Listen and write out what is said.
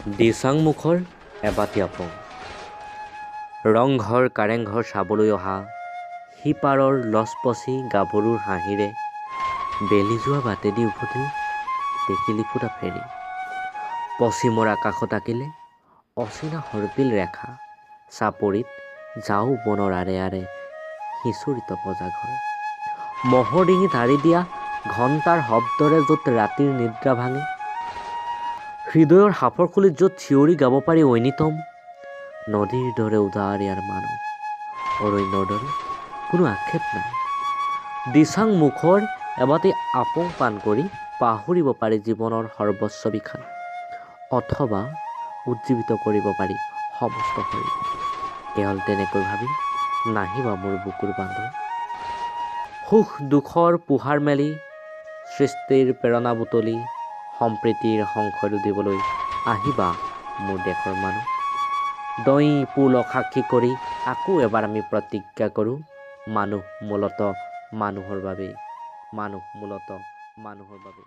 দিচাংমুখৰ এবাটি আপং। ৰংঘৰ কাৰেংঘৰ চাবলৈ অহা সিপাৰৰ লচপচি গাভৰুৰ হাঁহিৰে বেলি যোৱা বাটেদি উভতিল টেকেলি ফুটা ফেৰী। পশ্চিমৰ আকাশত আঁকিলে অচিনা সৰ্পিল ৰেখা। চাপৰিত ঝাও বনৰ আঁৰে আঁৰে সিঁচৰিত পঁজাঘৰ। ম'হৰ ডিঙিত আঁৰি দিয়া ঘণ্টাৰ শব্দৰে য'ত ৰাতিৰ নিদ্ৰা ভাঙে, হৃদয়ৰ সাঁফৰ খুলি য'ত চিঞৰি গাব পাৰি ঐনিতম, নদীৰ দৰে উদাৰ ইয়াৰ মানুহ, অৰণ্যৰ দৰে কোনো আক্ষেপ নাই। দিচাং মুখৰ এবাটি আপং পান কৰি পাহৰিব পাৰি জীৱনৰ সৰ্বস্ব বিষাদ, অথবা উজ্জীৱিত কৰিব পাৰি সমস্ত শৰীৰ। কেৱল তেনেকৈ ভাবি নাহিবা মোৰ বুকুৰ বান্ধৈ। সুখ দুখৰ পোহাৰ মেলি, সৃষ্টিৰ প্ৰেৰণা বুটলি, সম্প্ৰীতিৰ সংশয় ৰুধিবলৈ আহিবা মোৰ দেশৰ মানুহ। দৈ পুলক সাক্ষী কৰি আকৌ এবাৰ আমি প্ৰতিজ্ঞা কৰোঁ, মানুহ মূলতঃ মানুহৰ বাবেই, মানুহ মূলতঃ মানুহৰ বাবেই।